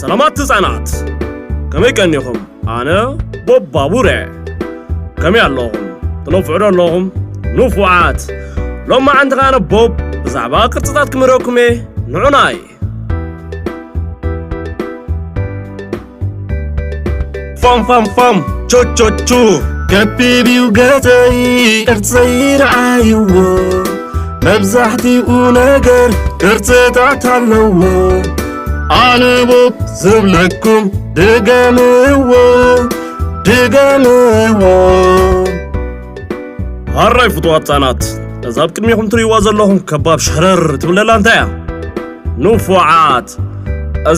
ሰላማት ህፃናት፣ ከመይ ቀኒኹም? ኣነ ቦብ ባቡረ። ከመይ ኣለኹም? ትነፍዑ ዶ ኣለኹም? ንፉዓት። ሎማዓንቲ ከኣ ኣነ ቦብ ብዛዕባ ቅርፅታት ክምህረኩም እየ። ንዑናይ። ፋም ፋም ፋም ቾቾቹ። ከቢብ እዩ ገፀይ፣ ቅርፀይ ረዓይዎ። መብዛሕትኡ ነገር ቅርፅታት ኣለዎ። ኣነ ቦብ ዝብለኩም ድገምዎ፣ ድገምዎ። ሃራይ ፍቱዋት ህፃናት፣ እዛ ኣብ ቅድሚኹም ትርእይዋ ዘለኹም ከባብ ሸረር ትብለላ እንታይ እያ? ንፉዓት።